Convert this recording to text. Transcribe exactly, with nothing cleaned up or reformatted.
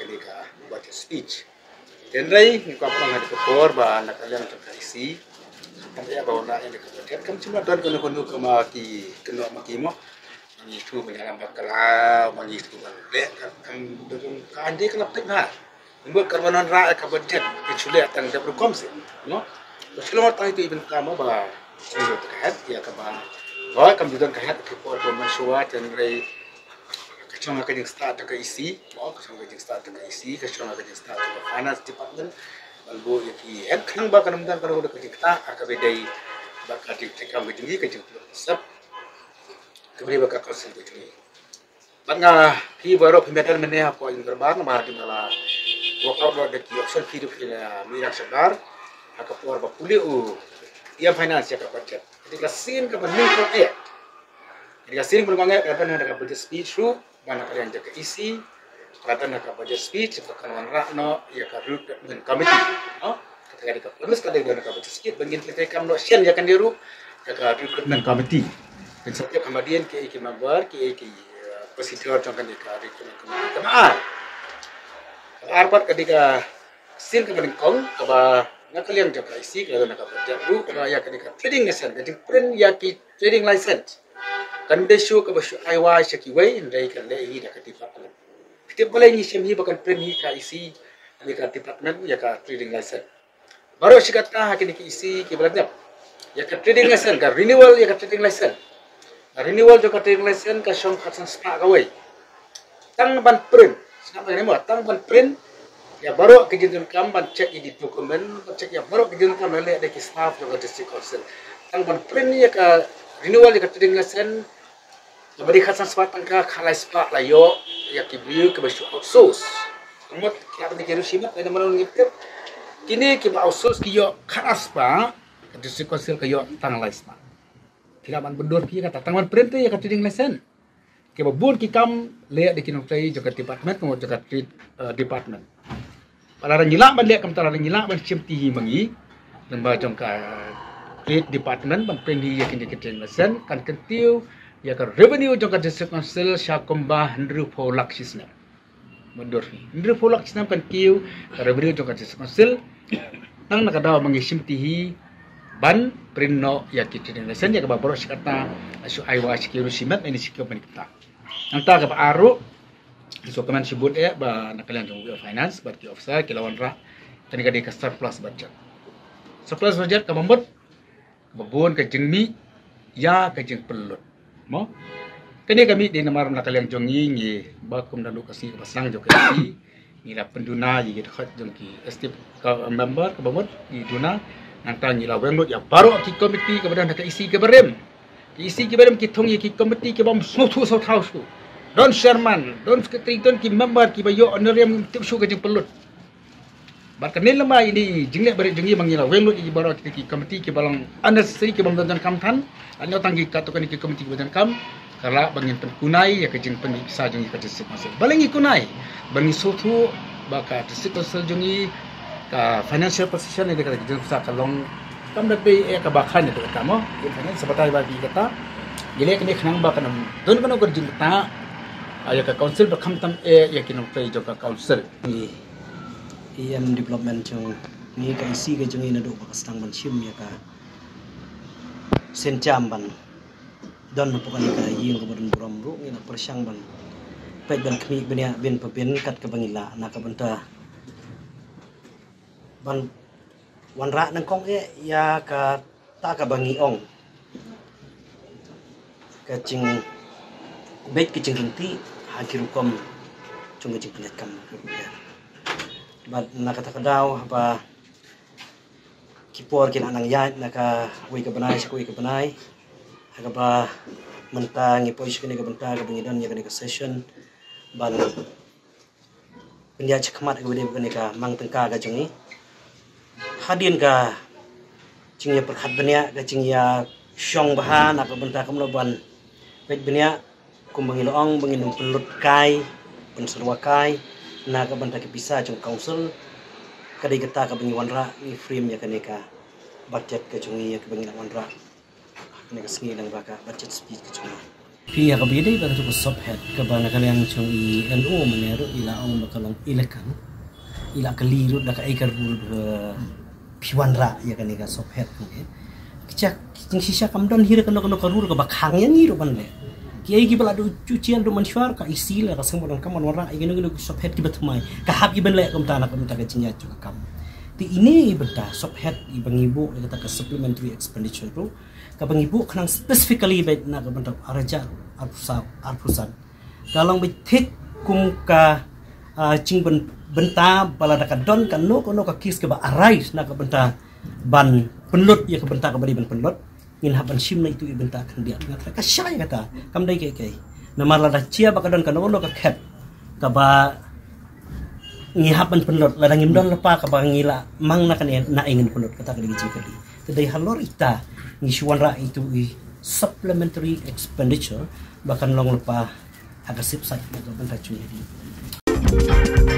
Kane ka budget speech. Hynrei ngi kwah ban ong ha kane ka por ba na ka liang jong ka E C, kam dei ba wanrah ïa kane ka budget kam shym la don kano kano kaba ki kynnoh ma ki mo. Ngi shu ban ïalam bakla, ngi shu ban leh ka kam dei ka la peit bha. Mut ka ban wanrah ïa ka budget ki shu leh tang dep rukom seh, no? Ka shu long tang ito i bynta mo ba shu ka het ïa kaba, ba kam ju don ka het ka por ba mynshuwa, hynrei ka shong ha ka jingstad jong ka E C, mo, ka shong ha ka jingstad jong ka E C, ka shong ha ka jingstad jong ka Finance Department ban buh ïa ki het khnang ba kan ym don kano kano ka jingktah ha kaba ïadei bad ka jingtrei kam ka jong ngi, ka jingpynlong sep kaba ïadei bad ka council ka jong ngi. Bad nga, phi baroh phi ïadon mynne hapoh jong ka dorbar, namar ba nga la walk out da ki option phi ruh phi la mih na shabar ha ka por ba pule u E M Finance ïa ka budget. Ka dei ka sien kaba nyngkong eh. Ka dei ka sien kaba nyngkong eh, ka la don ha ka budget speech ruh, bad na ka liang jong ka E C, ka la don ha ka budget speech ba kan wanrah noh ïa ka recruitment committee, no? Kata ka dei ka promise ka dei don ha ka budget speech, ba ngin pyntrei kam noh shen ïa kane ruh ïa ka recruitment committee. Pynshai tip kham hadien kiei ki member, kiei ki, eh, procedure jong kane ka recruitment committee. Kaba ar, kaba ar pat ka dei ka sien kaba nyngkong kaba na ka liang jong ka E C ka la don ha ka budget ruh, kaba ïa kane ka trading license, ka jingprint ïa ki trading license. Kan dei shuh kaba shu ai wai sha kiwei, hynrei kan leh hi da ka department. Phi tip balei ngi shem hi ba kan print hi ka E C, ïa ka department, ïa ka trading license. Baroh shi katta ha kine ki E C kiba la dep ïa ka trading license, ka renewal ïa ka trading license. Ka renewal jong ka trading license ka shong khatsan spah kawei. Tang ban print, sngap ïa kane mo, tang ban print ïa baroh ki jingdonkam, ban check ïa ki document, ban check ïa baroh ki jingdonkam leh da ki staff jong ka District Council. Tang ban print ïa ka renewal ïa ka trading license, kaba dei khatsan spah tyngka, khatlai spah la ïoh ïa ki briew kiba shu outsource. Ka mut ki la ban ki ruh shimet, ïa namar ngi tip kine kiba outsource ki ïoh khatar spah, ka District Council ka ïoh tang lai spah. Ki la ban byndur ki kata tang ban print ïa ka trading license. Kiba bun ki kam leh da ki nongtrei jong ka department, ka mut jong ka trade, eh, department. Lada ngi lah ban leh kumta, lada ngi lah ban shimti hi ma ngi, lyngba jong ka trade department ban print hi ïa kine ki trading license, kan kyntiew ïa ka revenue jong ka District Council sha kumba hynriewphew lak shisnem. Mutdur hi hynriewphew lak shisnem kan kiew ka revenue jong ka District Council. Tang na ka daw ba ngi shimti hi ban print noh ïa ki trading license, ïa kaba baroh shi katta la shu ai wai sha ki ruh shimet, ïa kine shi ki company kata. Nangta kaba ar ruh, ngi sngewkmen shibun eh ba na ka liang jong u Finance bad ki officer ki la wanrah kane ka dei ka surplus budget. Surplus budget kaba mut kaba bun ka jingmih ïa ka jingpynlut, mo. Kane ka mih dei namar na ka liang jong ngi, ngi ba kum da duk ka sngi kaba sdang jong ka E C, ngi la pynduna ïa ki dkhot jong ki executive member kaba mut ngi duna. Nangta ngi la weng lut ïa baroh ki komiti kaba don ha ka E C kaba rim. Ki E C kiba rim ki thung ïa ki komiti kiba ym sngewthuh sngewthaw shuh. Don chairman, don secretary, don ki member kiba ïoh honorarium, ngim tip shuh ka jingpynlut. Bad kane lem bad ine i jingleh barit jong ngi ba ngi la weng lut ïa ki baroh ki, ki komiti kiba long unnecessary, kiba ym don jan kam than. Lada ym tang ki katto katne ki komiti kiba jan kam, ka lah ba ngin pynkunai ïa ka jingpynmih pisa jong ngi ka District Council. Balei ngi kunai? Ba ngi sngewthuh ba ka District Council jong ngi, ka financial position ne, ka jingpisa ka long kam da bei eh kaba khlaiñ ïa kata, mo. Ïa ka finance batai ba ki kata. Ngi leh kane khnang ba kan ym don kano ka jingkata ïa ka council, ba khamtam eh ïa ki nongtrei jong ka council. Ngi, E M development jong ngi, ka E C ka jong ngi naduh ba ka sdang ban shim ïa ka sienjam ban don hapoh kane ka ïing kaba don burom ruh, ngi la pyrshang ban peit ban khmih bniah bin pa bin kat kaba ngi lah, na ka bynta ban wanrah nyngkong eh ïa kata kaba ngi ong ka jingbit ka jingryntih ha ki rukom jong ka jingpynlait kam. Bad na kata ka daw, haba ki por ki la nang ïaid na kawei ka bnai sha kawei ka bnai, ha kaba mynta ngi poi sha kane ka bynta kaba ngi don ïa kane ka session ban pynïaid shakhmat ïa kaba ïadei bad kane ka mang tyngka ka jong ngi. Hadien ka jingïapyrkhat bniah, ka jingïashong bha na ka bynta kumno ban peit bniah, kumba ngi la ong ba ngin ym pynlut kai, pynsyrwa kai na ka bynta ki pisa jong council. Ka dei kata kaba ngi wanrah, ngi frame ïa kane ka budget ka jong ngi ïa kaba ngi la wanrah kane ka sngi lyngba ka budget speech ka jong ngi. Phi ïa kaba ïadei bad katu ka SOP Head kaba na ka liang jong i N O mynne ruh i la ong ba ka long ilegal. I la kylli ruh da kaei ka rule ba phi wanrah ïa kane ka SOP Head ne. Ka jia jingshisha kam don hi ruh kano kano ka rule kaba khang ïa ngi ruh ban leh. Kiei kiba la duh shuh shuh duh mynshuwa ka EC lane ka seng ba donkam ban wanrah ïa kino kino ki SOP Head kiba thymmai. Ka hap ïa ban leh kumta na ka bynta ka jingïaid jong ka kam. Te ine i bynta SOP Head iba ngi buh ïa kata ka supplementary expenditure ruh kaba ngi buh khnang specifically beit na ka bynta u ar hajar arphew saw, arphew san. Ka long beit thik kum ka, ah, jingbyn-, bynta ba lada ka don kano kano ka case kaba arise na ka bynta ban pynlut ïa ka bynta kaba dei ban pynlut, ngin hap ban shim na itu i bynta khyndiat. Nga tharai ka shai kata, kam dei kaei kaei. Namar lada jia ba ka don kano kano ka khep kaba ngi hap ban pynlut, lada ngim don lypa kaba ngi la mang na kane, naei ngin pynlut, kata ka dei ka jingkylli. Te dei halor ita ngi shu wanrah itu i supplementary expenditure ba kan long lypa ha ka sip sait na ka bynta jong ngi.